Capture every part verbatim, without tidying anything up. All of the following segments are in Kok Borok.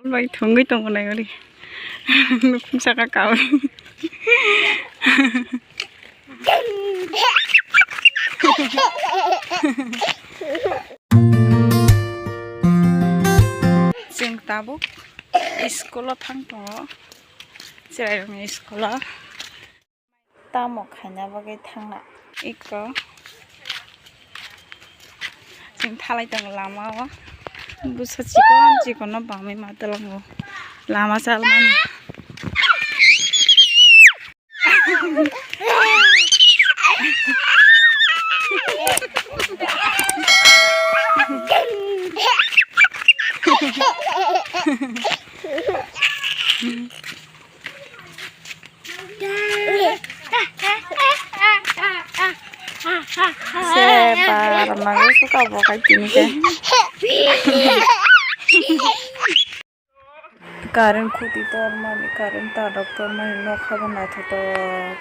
Bai thwngwi tongo nai ori. Nukhung saka kaui. Chwng tabuk school o thang tongo. Chwrairokni school o. Tamo khaina bagwi thangna. Eko. Chwng thalai tongo lama o. Busa chikon chikon no bangwi ma twlango. Lama salmani. Se bar mango suka bo kai tini ke. Current khuti tor mani, current tar rok tor mani, nokha bo naithotok.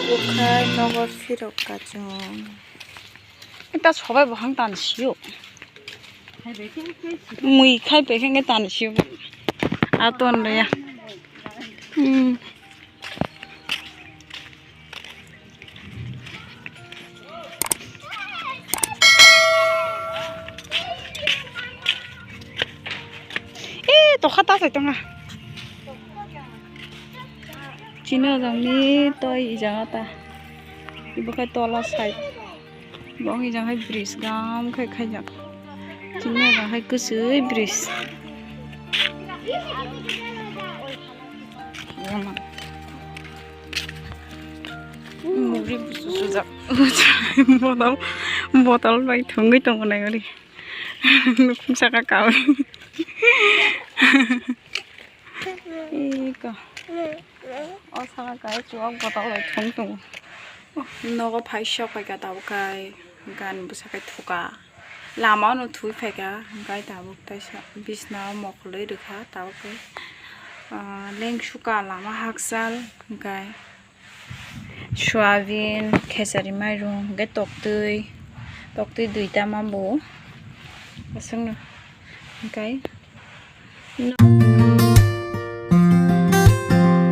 Bukhai nogo phirok kachung. Eta sobai bo hang tan sio. Mui khai pe khe tan sio. Aton le ya. Hmm. Eh, tokha ta sai tonga. Chini o jang ni toi i jaga ta. Ibo khe tola side. Bo wng ejang hai bridge gam khai khaijak. Chini ejang hai kwchwi bridge. Muri busu sujak. Botol, botol bai thwngwi tongo nai ori. Nukhung saka kaui. Iko. O saka kaui chuwak botol bai thwng tongo. Nogo phai sok phaikha tabuk kai gan bwsa kai thuka. Lama o no thwi phaikha hwnkhe tabuk taisa bisna o mokolwi rwkha tabuk kai. Ah, leng suka lama hakchal hwnkhe soyabin, khesari mairum hwnkhe toktwi, toktwi duita mambo aswkno hwnkhe.